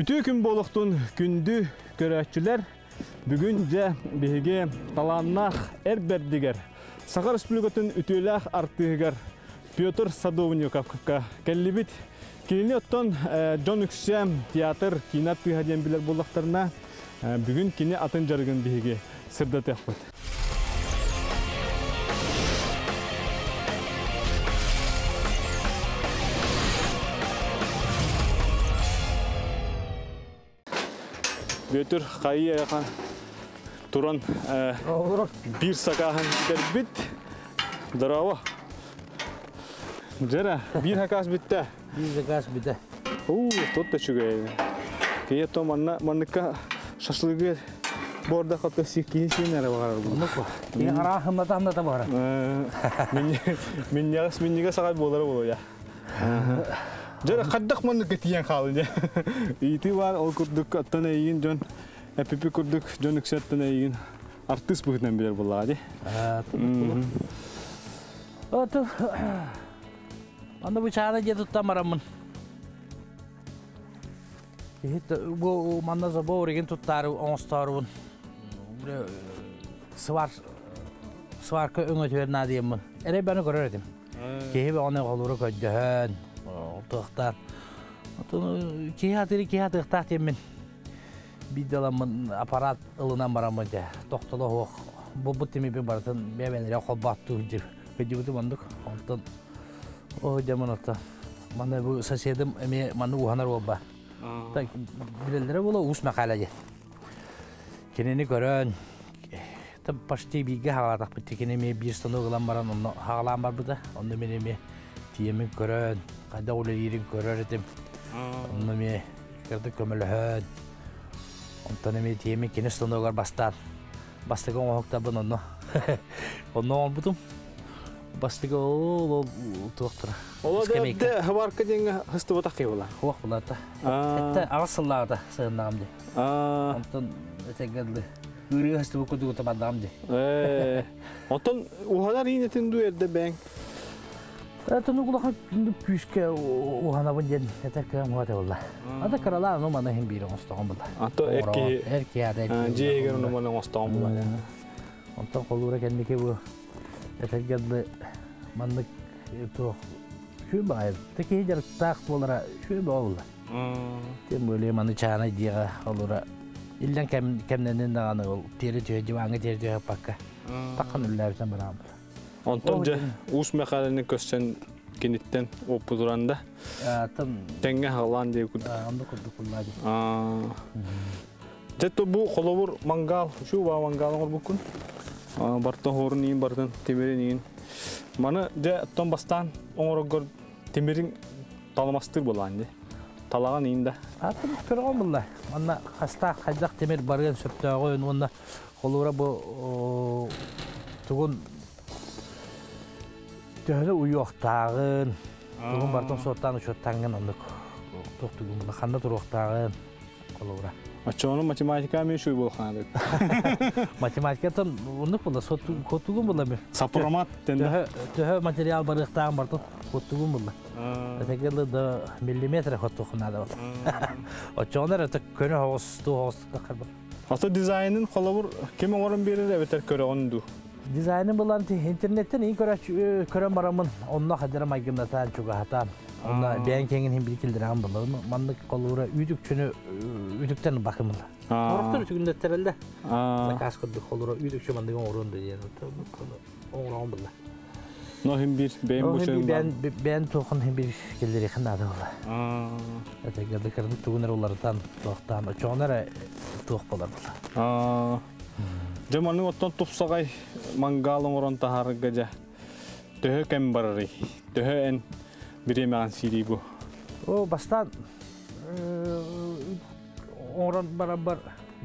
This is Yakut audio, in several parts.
Үтүө күн буолуохтун күндү көрөөччүлэр! Бүгүн дьэ биһиги талааннаах эр бэрдигэр Саха Республикатын үтүөлээх артыыһыгар Петр Садовниковка кэллибит. Кинини оттон дьон үксэ театр, киинэ артыыһа диэн билэр буоллахтарына, бүгүн кини атын дьарыгын биһиги сырдатыахпыт. Бүөтүр хайыы айахан туран биир сакааһын бүтэрбит. Здорово. Дьэрэ, биир сакаас бүттэ. Биир заказ бүтэ. Уу, тут да үчүгэй. Киһи то манна манныкка шашлыгы борда хата киһи сиэн эрэ баҕарар бу. Оннук Киһи араахымната хамната баҕарар. Минньигэс минньигэс аҕай буолара буолуо я. Дьэ хайдах манныкка тиийэн хаалын дьэ. Иитии бар ол курдук оттон эйигин дьон эпипи курдук дьон үксэттэн эйигин артыыс быһыытынан билэр буоллаҕа дии. Оту Аны бу чаана дьиэ туттан бараммын. Иһит бу манна забор игин туттаары оҥостоорубун. Свар сварка өҥөтүгэр наадыйаммын. Эрэй баны көрөр этим. Киһи бөҕөнү холууру көрдөһөн, туохтаан. Киһи атыыры киһи атыахтаах диэммин. Биирдэ ыламмын аппарат ылынан бараммын дьэ тохтоло суох булбут тимирбин барытын бэйэбин холботтуу сылдьыбытым оннук. Онтон оо дьэ муната манна бу соседым эмиэ манна уһанар уолба. Так билэллэрэ буола Уус Мэхээлэ диэн. Кинини көрөн почти бииргэ хаалаатахпыт кини эмиэ биир станок ылан баран онно хаалаан барбыта. Онно мин эмиэ тиийэммин көрөн, хайдах үлэлиирин көрөр этим. Онно эмиэ кырдык көмөлөһөн, онтон эмиэ тиэмин кини станогар бастаан бастакы оҥоһуктарбын онно онно оҥорбутум. Бастакы ол туохтара. Ол да хабарка диэҥҥэ хыстыбатах киһи була. Хуох булата. Этте аҕыс сыллааҕыта сыһыннаҕым дии. Онтон этэргэ дылы ырыа хыстыбыт курдук табардаҕым дии. Оттон уһанар иинэтин дуу эрдэ бэйэҥ? Тунук улахан күүскэ уһанабын диэн этэр кыам уһата буолла. Ата кыралаан ону маны иһин биир оҥостоҕум буолла. Ато эр киһи эр киһи ата дьиэ иһигэр ону маны оҥостоҕум буолла. Онтон холуура кэнники бу этэргэ дылы маннык туох үчүгэй баҕайы. Тэ киһи дьарыктаах буолара үчүгэй буолла. Тем более маны чаанай диэҕэ холуура иллэн кэмнэнин даҕаны ол тиэрэ түһэ диваҥҥа тиэрэ түһэ пакка таххан үллээбитэн бараан Онтон дьэ Уус Мэхээлэни көрсөн киниттэн уоппутуран да тэҥҥэ хаалаан диye курдук. Онно курдук буллаа дии. Дьэ то бу холобур мангал, şu ба мангал оҥорбуккун. Барта хорун иин бартын тимирин иин. Маны дьэ оттон бастаан оҥороргор тимирин таламастыыр буолаан дии. Талаҕын иин да. Атын көрөҕөн булла. Манна хастаах хайдах тимир барыан сөптөөҕүн уонна холуура бу тугун төһөнү уйуохтааҕын, тугун барытын суоттаан учуоттааҥҥын оннук туох тугун ханна туруохтааҕын холобура. Оччоҕуна математика эмиэ үчүгэй буолханаадык. Математикаттан оннук була, суоттугун була ми. Сопромат төһө төһө материал барыахтааҕын барытын суоттугун була. Этэгэл да миллиметр хоттуохун наада була. Оччоҕуна эрэ көнө хоҕус туу хоҕус харбар. Ото дизайнын холобур ким оҥорон биэрэр эбэтэр көрөҕүн дуу? Дизайнын булан интернеттен иин көрөн бараммын онно хадара майгыннатаан чугаһатаан онно бэйэн киэҥин иһин биир киллэрэҕин булла маннык холуура үүтүкчүнү үтүктэн бакымыла. Орохтор үтүгүннэттэрэллэ. Заказ курдук холуура үүтүкчү маннык оҥоруон да диэн оҥороҕун булла. Но хим бир бэйэн бу бэйэн бэйэн туохан хим бир киллэриэхин наада була. Этэ гады тугун эрэ уларытан туохтаан очоҕун эрэ туох болар була. Дьэ маннык оттон тупсаҕай мангал оҥорон таһаарарга дьэ төһө кэм барарый? Төһө эн бириэмэҕин сиирий бу? О, бастаан оҥорон барарбар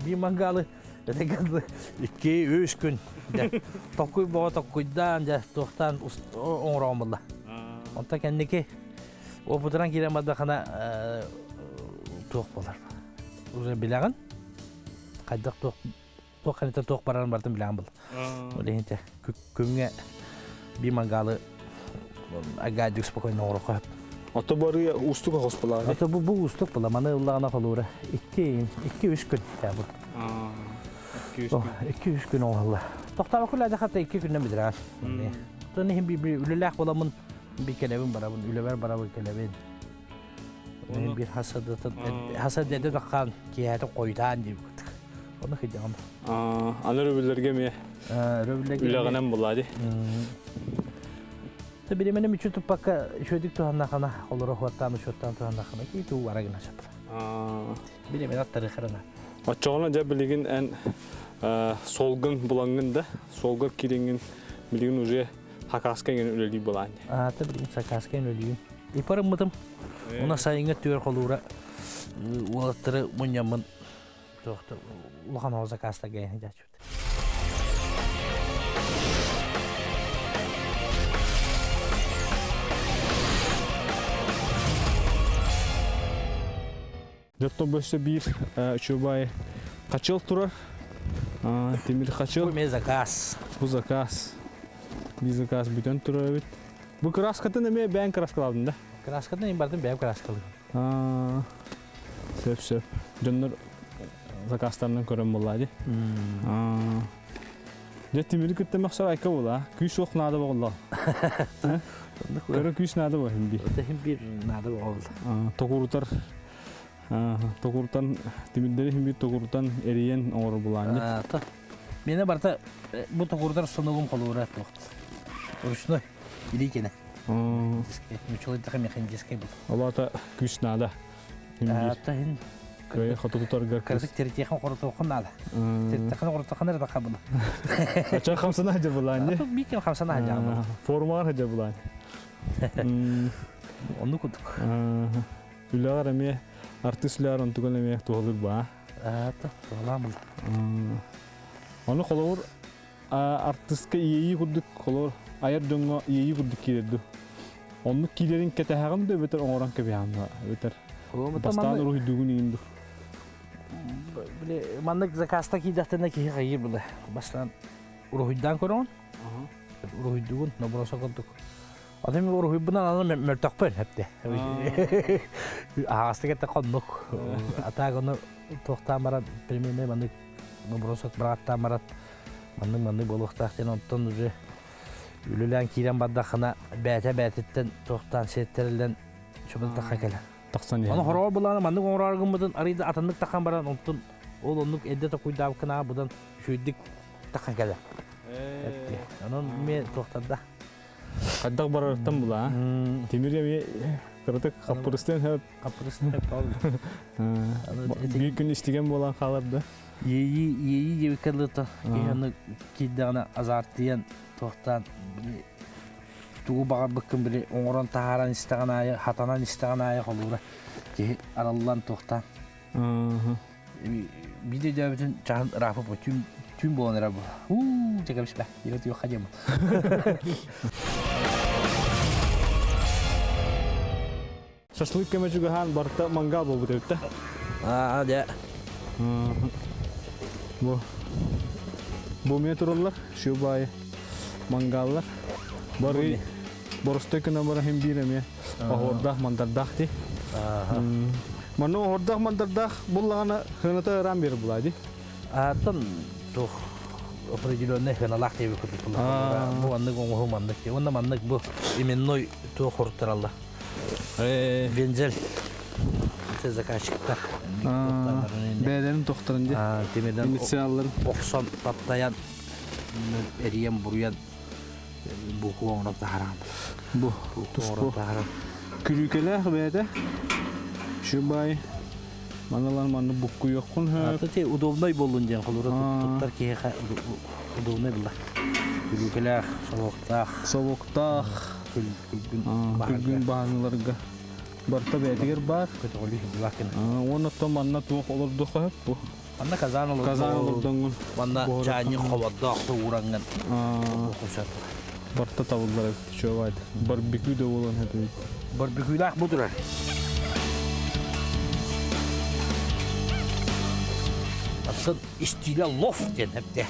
биир мангалы 2-3 күн токкуй боҕо токкуйдаан дьэ туохтаан оҥороон булла. Онтон кэнники опытынан киирэн бардахына туох буолар. Уже билэҕин хайдах туох туох ханita туох барарын барытын билэҕин был. Ол иһин күҥҥэ биир мангалы агадик спокойно оҥороххо сөп. Ото бары устук хоспулаа. Ото бу устук була маны ыллаҕына холуура 2-3 күн бу. 2-3 күн оҥоһулла. Тохтообокко үлэлээх хата 2 күннэн бүтэрэр. Тон иһин би үлэлээх буламмын би кэлэбин барабын, үлэбэр барабын кэлэбин. Мен bir hasадата таххан киһэти койутаан диир курдук. Оны кыдьаҕым. Аны өрөбүллэргэ эмиэ үлэҕинэн булаа ди. Та биремени мүчү туппакка үчүгдүк туһаннахана, олоро хуаттаан учуоттаан туһаннахана ки туу барагына сөп. Биремен аттары харана. Оччоҕуна дьэ билигин эн солгун булаҥҥын да, солгор киириҥҥин билигин уже хакаска иҥэн үлэлии булаан. Та билигин сакааска үлэлиибин. Ипарыммытым. Уна сайыҥҥы түөр холуура уолаттары мунньаммын улахан оҕо закаастарга дьааччыбыт. Дьоттон бөссө биир үчүгэй хачыл турар. Тимир хачыл. Бу эмиэ заказ. Бу заказ. Бу заказ бүтэн турар эбит. Бу краскатын эмиэ бэйэҥ краскалаабын да? Краскатын эми бардым бэйэм краскалыым. Сөп сөп. Дьоннор заказтарынан көрөн буоллаа дии. Дьэ тимири кытта мөхсөр айка буолаа. Күүс суох наада буолла. Көрө күүс наада буолла хин биир. Хин биир наада буолла. Токурутар токурутан тимирдэри хин биир токурутан эрийэн оҥорор булаан. Мене барта бу токурутар сонугум холуура туохт. Ручной илии кene. Мучулайдаха механическай бу. Олата күүс наада. Ата хин Кыайы хоту тутарга кырдык тиритиэхэн хоротуохун наада. Тиритиэхэн хоротуохун эрэ тахабын. Ача хамсана хадьа булаан. Биир хамсана хадьа. Формаҕар хадьа булаан. Онну курдук. Үлэҕэр эмиэ артыыс үлэҕэр онтуган эмиэ туһалыыр баа. Ата туһалаан бул. Ону холобур артыска иэйии курдук холобур айар дьоҥҥо иэйии курдук киирэр дуу. Оннук киирэрин кэтэһэҕин да эбэтэр оҥорон кэбиһэҕин да эбэтэр бастаан уруһуйдуугун иҥин дуу. Били маннык заказта киирдэхтэринэ киһи хайыыр була. Бастаан уруһуйдаан көрөҕүн. Уруһуйдуугун нобросок курдук. Аны мен уруһуйбунан аны мөлтөхпүн эпте. Аһаҕастык этэ хоннук. Атаак ону туохтаан баран примерно маннык нобросок бырааттаан баран маннык маннык буолуохтаах диэн онтон уже үлэлээн киирэн бардаххына бээтэ бээтиттэн туохтаан сиэттэриллэн чубултахха кэлэр. Тахсан иһэр. Ону хороҕор булаана маннык оҥороору гыммытын арыйда атыннык тахан баран онтон ол оннук эрдэ токуйдаабыккын быдан үчүгэйдик тахан кэлэр. Онон эмиэ туохтарда. Хайдах барарыттан була, Тимир эмиэ кыратык хаппырыстыан сөп. Хаппырыстыан сөп. Биир күн истигэн буолан хаалар да. Иэйии иэйии диэбиккэ дылыта киһи аны киирдэҕинэ азартыйан туохтаан тугу баҕарбыккын били оҥорон таһааран истэҕин аайы хатанан истэҕин аайы холуура киһи араллан туохтаан биир өйдөөбүтүн чаһын ыраапып түүн түүн буолан эрэр бу уу дьэ кэбиспэ иһэ туйахха диэм Шашлык кэмэ чугаһаан барыта мангал буолбут эбит да? Аа, дьэ. Бу бу эмиэ тураллар, шубай мангаллар. Бары боростой гына бара хим биир эмиэ оһуордаах мандардаах ди. Манна оһуордаах мандардаах буллаҕына хыната ыраан биэр булаа ди. Ааттан туох определенный хыналаах диэби курдук бу маннык оҥоһуу маннык уонна маннык бу именной туох хоруттараллар Вензель заказчиктар бэйэлэрин тохторун дии тимирден инициалларын охсон таптайан эрийэн буруйан буква оҥорон таһааран бу туспу күрүүкэлээх бэйэтэ шубай маналар манны буккуйуоххун хөп ти удобный боллун диэн холура туттар киһиэхэ удобный булла күрүүкэлээх совоктаах совоктаах күлгүн баһаҥыларга барыта бэйэтигэр баар. Уонна оттон манна туох олордуохха сөп бу? Манна казан олордоҥ. Казан олордоҥҥун. Манна чаанньык хобордоох уураҥҥын. Барыта табыллар эбит, чуобайд. Барбекю да буолан сөп эбит. Барбекюлаах бу турар. Атын истиилэ лоф диэн эбдэ.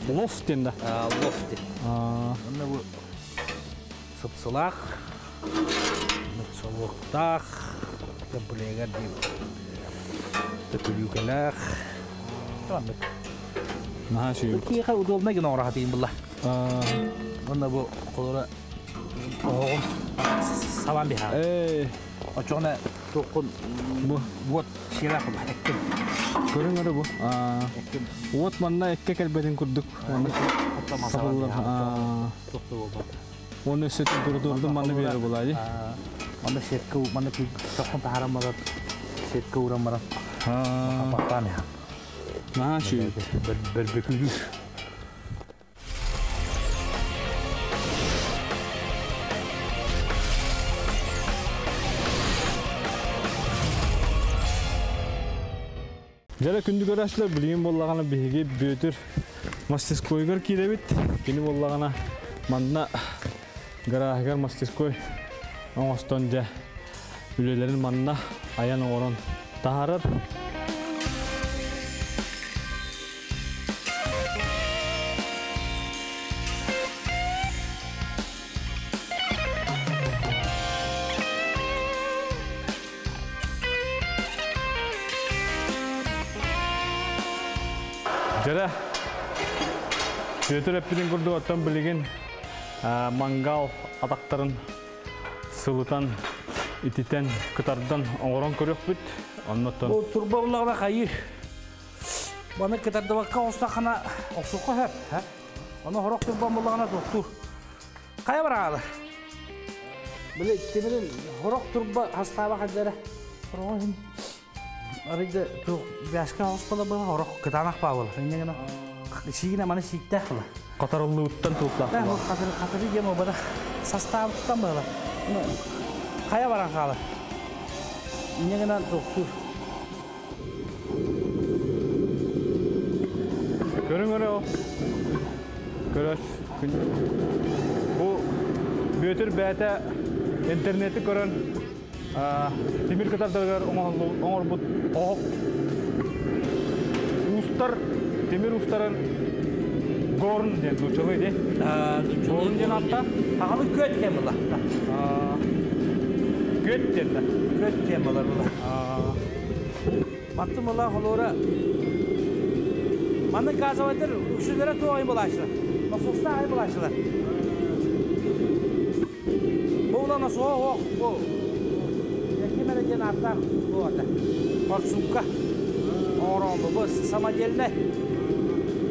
Лоф диэн да? Лоф диэн. Манна бу сыпсылаах. Солуоктаах, кэмпилиэгэр дии төкүлүүкэлээх. Маннык. Наһаа үчүгэй. Киэхэ удобнай гына оҥоро сатыйын булла. Уонна бу холоро оһоҕун сабан биһаа. Ээ. Очоҕуна туоххун Бу уот сиэлээх була эккин. Көрүҥ эрэ бу. Эккин. Уот манна эккэ кэлбэтин курдук. Сабыллар. Туох да буолбат. Уонна өссө температуратын манна биэрэр буолаа дии. Манна сетка манна чоххун таһааран баран сетка ууран баран хаппахтаан иһэн. Наһаа үчүгэй. Бөрбөкүлүүр. Дьэрэ күндү көрөөччүлэр, билигин буоллаҕына биһиги Бүөтүр мастерскойугар киирэбит. Кини буоллаҕына манна гарааһыгар мастерской оҥостон дьэ үлэлэрин манна айан оҥорон таһаарар. Дьэрэ, Петр эппитин курдук оттон билигин мангал атахтарын сылытан, ититэн, кытардан оҥорон көрүөхпүт. Оннуттан Бу турба буллаҕына хайыыр. Маны кытардыбакка оҥостоххуна охсуохха сөп. Ону хорох турбан буллаҕына туохтуур. Хайа бараалы? Били тимирин хорох турба хастааба хаддара. Хорох арыйда туох бяшка хоспала была хорох кытаанах баабыл. Инне гына сиигинэ маны сииктээх была. Хатарыллыбыттан туохтаах була. Хатыры хатыры диэн буолбатах. Састаабыттан буолар. Хайа баран хаалар. Инне гынан туохтуур. Көрүҥ өрө ол. Көрөс. Бу Бүөтүр бэйэтэ интернети көрөн тимир кытардарыгар оҥорбут оһох уустар тимир уустарын горн диэн нууччалыы дии. Горн диэн аатта. Аҕалы күөт диэн була. Күөт диэн да. Күөт диэн буолар була. Маттым була холура Маннык газовайдар үксүлэрэ туох айын булааччылар. Насостаах айын булааччылар. Бу була насоһа оһох бу ким эрэ диэн ааттаах бу ата. Хорсуукка оҥороон бу самодельнай.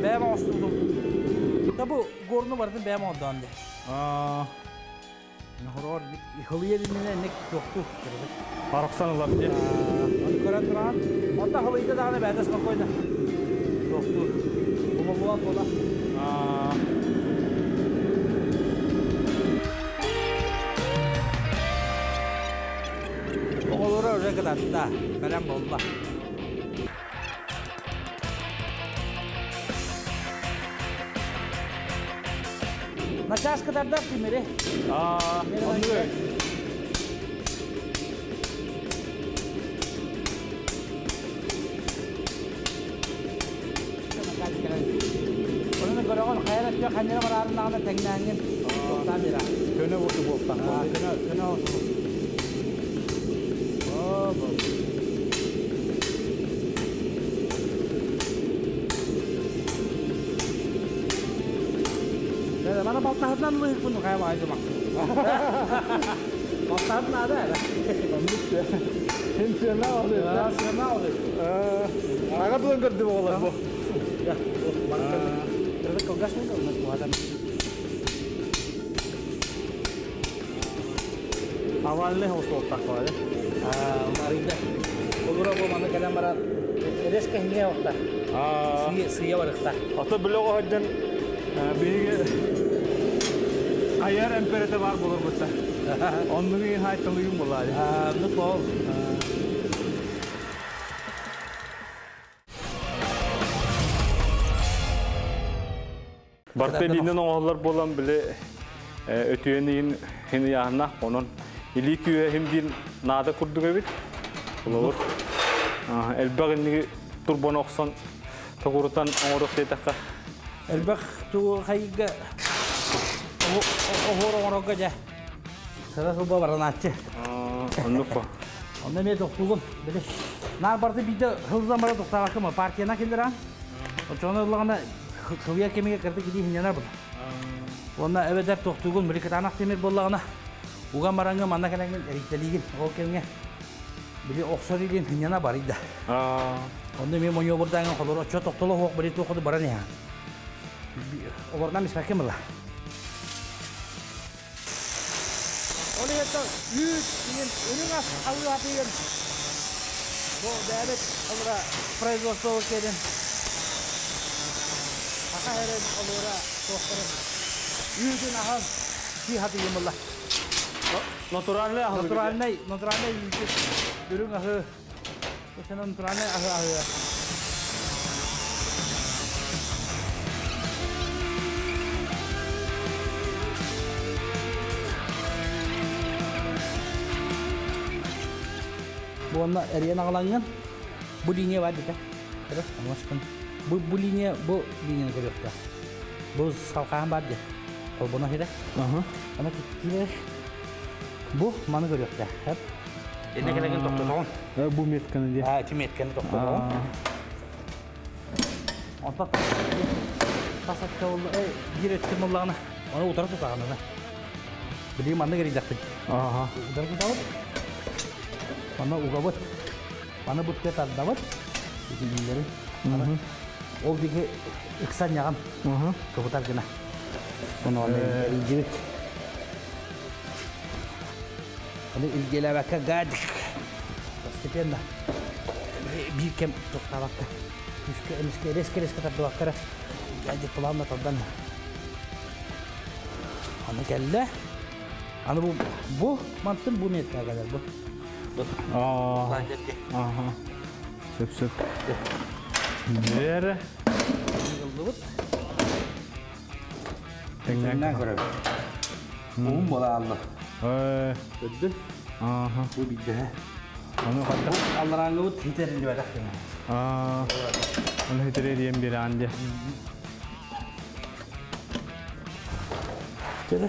Бэйэм оҥостубутум. Да бу горну барытын бэйэм оҥордоон дии. Нохороор хылыйар иннинэ ник туохтуур Арахсан ылар дии. Ону көрөн туран, онто хылыйда даҕаны бэйэтэ спокойно туохтуур. Умуллубат буола. Оҕолоро уже кытатта, бэлэм буолла. Начаас кытардар тимири. Оннук. Онон көрөҕүн хайа өттө ханньара бараарыннаҕына тэҥнээҥҥин туохтаан биэрэ. Көнө буолту буолтах. Көнө көнө Мана балтаһытынан лыһыкпын хайа баайды махсым. Балтаһыт наада эрэ. Хин сыана олы. Сыана олы. Ага тылын көрдү оҕолор бу. Кылгас буолла. Авальный хостуоттах баар. Арыйда. Олура бу маны кэлэн баран резко хиҥэ охта. Сыйа барыхта. Ото билэ оһойдон биһиги айар эмперете бар болор бутта. Оннугу хайталыгым болар. Ну пол. Барта илиинэн оҥоһуллар буолан били өтүйэн иин хин ыйааһыннаах онон илии күүһэ иһин биир наада курдук эбит. Холобур, элбэх инниги турбону охсон тоҕурутан оҥоруох диэтэххэ. Элбэх тугу хайыга оһуор оҥорорго дьэ. Сара сылба баранааччы. Оннук по. Онно эмиэ тохтуугун. Били. Наар барты биирдэ хылдан бара тохтаабакка партияна киллэрэн. Очону ыллаҕына сылыйар кэмигэр кырдык илии хинньанар була. Уонна эбэтэр тохтуугун били кытаанах тимир буоллаҕына уган бараҥҥа манна кэлэҥҥин эрийтэлиигин. Ол кэмҥэ били охсор илиин хинньана барыйда. Онно эмиэ моньуобурдааҥҥа холоро оччо тохтоло суох били туох баран иһэн. Олорунан испэккин була. Ол иһиттэн үүт иин үрүҥ ас алыатыйын бу бэйэбит олора производство кэлин саха эрин олора туохтарын үүтүн аһан сии хатыйын булла. Натуральный аһы. Натуральный, натуральный үүтү үрүҥ аһы натуральный аһы аһы. Буонна эрийэн аҕалаҥҥын бу линия бар дите. Көрө, оҥоскун. Бу бу линия бу линияны көрүөхтээх. Бу салхаан бар дии. Холбоно хирэ. Аны киирэр. Бу маны көрүөхтээх. Хэп. Инне кэлэгин тохтотоҕун. Бу метканы дии. Аа, ити метканы тохтотоҕун. Онтон тас өттө болла, биир өттүм боллаҕына, оны утары тутаҕына. Билигин маннык эрийдэхпин. Утары тутабыт. Манна угабыт. Маны бутка тардабыт. Итилиилэри. Ол диэки ыксан ньаҕан кыбытар гына. Оны эрийдибит. Аны илгэлээбэккэ гадик. Постепенно биир кэм тохтаабакка күүскэ эмискэ резко-резко тардыбакка гадик плавно тардан аны кэллэ. Аны бу бу мантын бу метка кэлэр бу. Ага. Сөп сөп. Бere. Ыллыбыт. Тэҥнээн көрөбүт. Уһун буола алла. Өддү. Ага. Бу бидде. Аны хатта. Аллараңгыбыт хитерилибэтэх. Аа. Аны хитере диэн бир анде. Чөдө.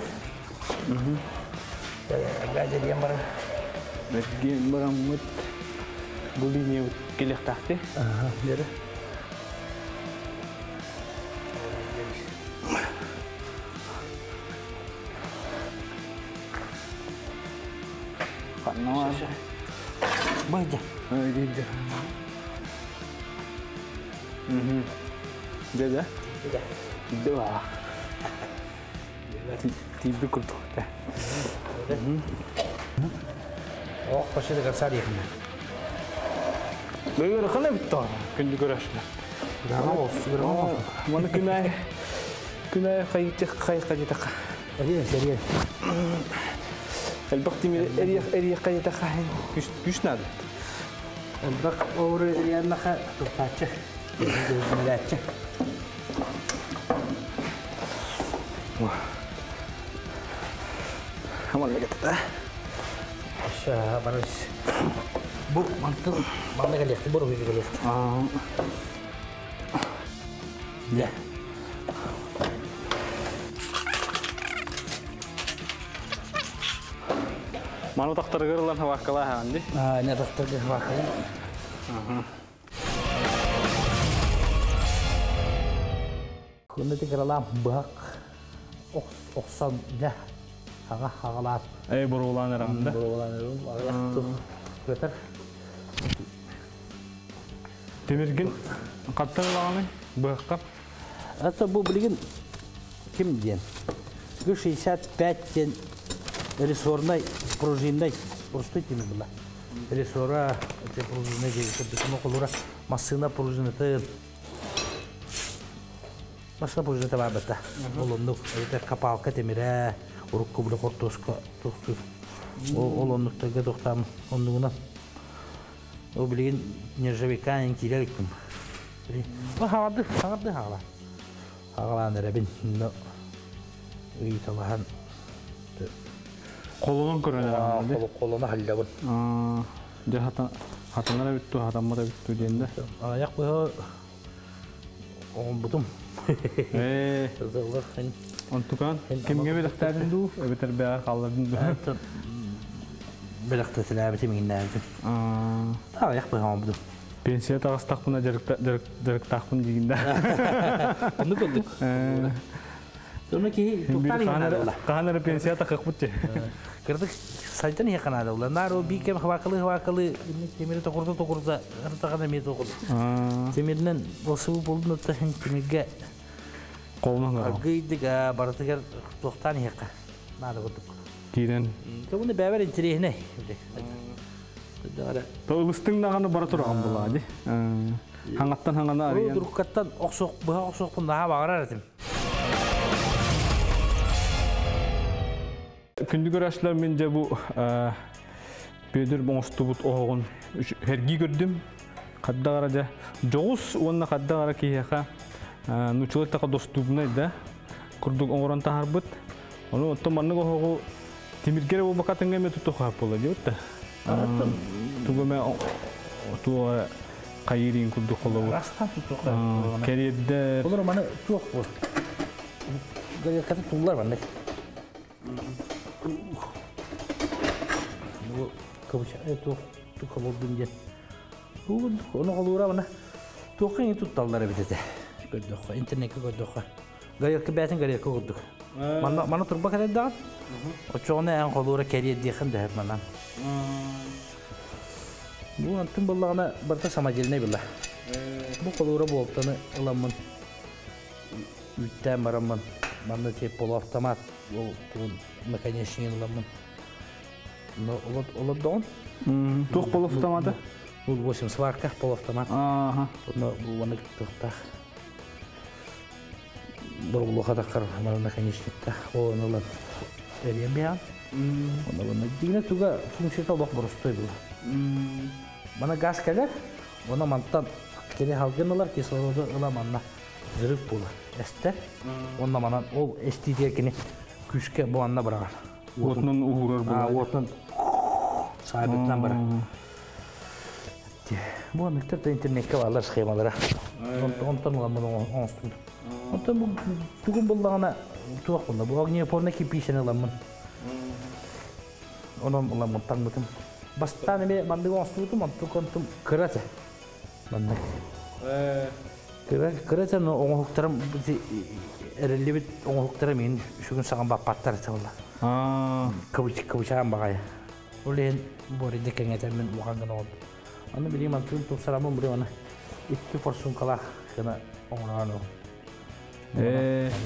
Гадя диэн баран. Бэрген бараммыт. Бу линия келехтахты. Ага, бері. Ханна. Бадя. Ай, Мгм. Деді? Два. Тиби курдук. Ох, пошли до конца дехне. Бөгөр хана битті. Күнді көрәшті. Маны күнай күнай хайты хай қажетақ. Эрия, серия. Элбақ тимир эрия эрия қажетақ. Күш күш нады. Элбақ оуры эрияннаха тухтаачы. Мэлээччи. Хаман легетті. Ша, барыс. Бу мантын манна келехти, бу руги келехти. Я. Ману тақтаргырлан хаваккала ханди. А, не тақтаргы хаваккала. Күнді тикралам быһак охсан дә ага хагалар. Эй, бурулан арамда. Бурулан арам. Көтер. Темиргин қаттан лаганы быһакка. Это бу билигин ким диэн? Бу 65 ден рессорный пружинный простой темир була. Рессора, это пружина деген, колура массына пружина Машина пружина бар бата. Олоннук, это капалка темире, урукку буле кортоска тохту. Олоннуктарга тохтам, оннугунан. О билигин нержавейканын киирер икким. Хагарды, хагарды хагала. Хагалаан эребин, но ыйталахан. Колунун көрөнөр. Колуна халлабын. Же хатан хатанара бүттү, хатанмара бүттү диэнде. Аяк быһа оҥбутум. Э, Ызыллар. Онтукан кимҥэ бэлэхтээтин дуу, эбэтэр бэҕэ хааллардын дуу? Бэлэхтэтилээбитим иҥнээбитим. Аҕыйах быһаҕым. Пенсия таҕыстахпына дьарыктаахпын диигин да. Оннук курдук. Онно киһи туохтаан иһэн наадалла. Хаһан эрэ пенсия тахыахпыт дии. Кырдык сайдан иһиэххэ наадалла. Наар ол биир кэм хвакалы-хвакалы тимири токурда-токурда ыртаҕына эмиэ токурда. Тимиринэн ылсыбыт буолдун отта тимиргэ Колунан аргыйдык барытыгар туохтаан иһиэххэ наада курдук. Киирэн. Уонна бэйэбэр интэриэһинэй. Ылыстыҥ даҕаны бара тураҕын булаа дии. Хаҥаттан хаҥана арыйан. Уруккаттан охсуох, быһа охсуохпун наһаа баҕарар этим. Күндү көрөөччүлэр мин дьэ бу Петр оҥостубут оһоҕун сэргии көрдүм. Хаддаҕара дьэ дьоҕус уонна хаддаҕара киһиэхэ нууччалыы така доступнай да курдук оҥорон таһаарбыт. Ону оттон маннык оһоҕу тимиргэ эрэ буолбакка атыҥҥа эмиэ тутуохха буолла диэбит да. Тугу эмэ туох хайыырын курдук холобур. Растан тутуохха. Кэриэрдэр. Олор маны туох бу? Горелката туллар маннык. Бу кыбыча туох холордун диэн. Ону холуура мана туохха иҥи тутталлар эбит этэ. Көрдөххө, интернеккэ көрдөххө. Горелка бээтин горелка курдук. Манна мана турба кэлэрдэҕин. Оччоҕуна эн холуура кэриэрдиэххин дөһөп манан. Бу антын буллаҕына барыта самодельнай была. Бу холуура буолтаны ыламмын үүттээн бараммын манна тип полуавтомат ол тугун наконечнигин ыламмын но олордоҕун. Туох полуавтомата? 0,8 сварка полуавтомат. Ага. Онно бу туохтаах Борулуха таххар манна наконечниктаах ол ылан эрийэн биһаҕын. Онно дигинэ туга функцията олох боростуой була. Мана газ кэлэр, онно мантан кини халгын ылар, кислороду ыла манна взрыв буолар, эстэр. Онно манан ол эстиитигэр кини күүскэ бу анна быраҕар. Уотунан уһуурар буолар. Уотунан саабытынан барар. Бу анныктар да интернеккэ бааллар схемалара. Онтон ыламмын оҥостубут. Онтон бу тугун буллаҕына туох булла? Бу огнеупорный кирпичини ыламмын. Онон ыламмын таҥмытым. Бастаан эмиэ маннык оҥостубутум, онтук онтум кыра этэ. Маннык. Кыра кыра этэ, но оҥоһуктарым эриллибит оҥоһуктарым мин сүгүн саҕан баппаттар этэ буолла. Кыбыч кыбычаан баҕайы. Ол иһин боридды кэҥэтэммин улахан гына оҥордум. Аны билигин мантын тупсараммын били аны икки форсункалаах гына оҥороон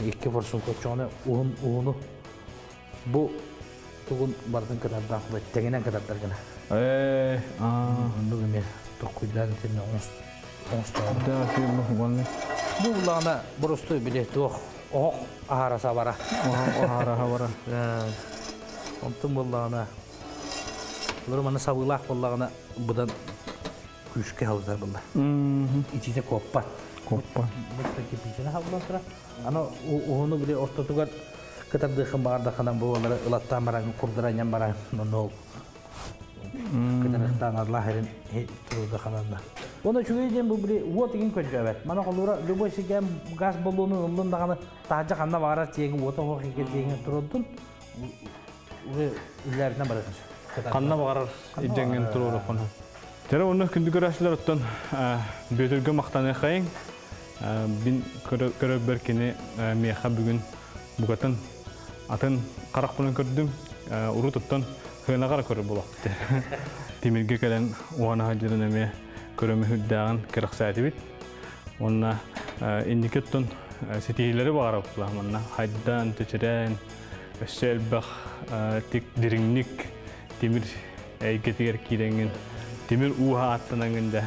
икки форсунка оччоҕуна уһун уһуну бу тугун барытын кытардаах тэҥинэн кытардар гына. Оннук эмиэ токкуйдаан итиннэ оҥостоҕум. Бу буллаҕына боростуой били туох оһох аһара сабара. Оһох аһара сабара. Онтун буоллаҕына, олору манна сабыылаах буоллаҕына быдан күүскэ халытар буолла. Итиитэ куоппат. Куоппат. Кирпичини халлан турар. Аны уһуну били ортотугар кытардыаххын баҕардаххына бу олары ылаттаан баран курдаранньан баран онно ол кытарыахтаан арлаах эрин турудахананна. Оны үчүгэй диэн бу били уот игин көрдөөбөт. Мана холуура любой сиргэ газ боллуону ыллын даҕаны таһырдьа ханна баҕарар тиэгин уота суох тиэгин турурдун үллээбитинэн барытын. Ханна баҕарар илдьэҥҥин туруоруххун. Дьэ онно күндү көрөөччүлэр оттон Бүөтүргэ махтаныаххайыҥ. Мин көрөрбөр кини миэхэ бүгүн букатын атын харахпынан көрдүм. Урут оттон сыанаҕа эрэ көрөр буолуохпут. Тимиргэ кэлэн уһана сылдьарын эмиэ көрөмүһүрдээҕин кэрэхсээтибит. Уонна инники оттон ситиһиилэри баҕарабыт манна хайдан, чэчирээн, өссө элбэх тик дириҥник тимир эйгэтигэр киирэҥҥин тимир ууһа ааттанаҥҥын да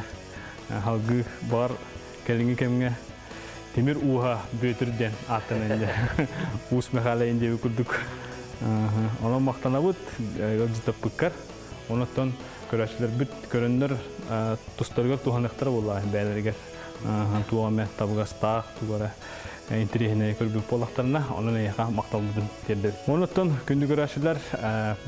халгыы баҕар кэлиҥҥи кэмҥэ тимир ууһа Бүөтүр диэн ааттанан дьэ Уус Михайлайын диэби курдук онон махтанабыт ыалдьыттаппыккар онон көрөөччүлэрбит көрөннөр тустарыгар туһаныахтара буоллаҕа бэйэлэригэр туох эмэ табыгастаах тугу эрэ интэриэһинэйи көрбүт буоллахтарына онон эйиэхэ махталбытын тиэрдэбит. Онуттан күндү көрөөччүлэр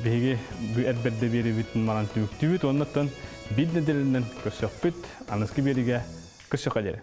биһиги бу эрбэрдэ биэрибитин манан түмүктүүбүт. Оннуттан биир нэдиэлэнэн көрсөхпүт. Аныгыскы биэригэ көрсөххө диэри.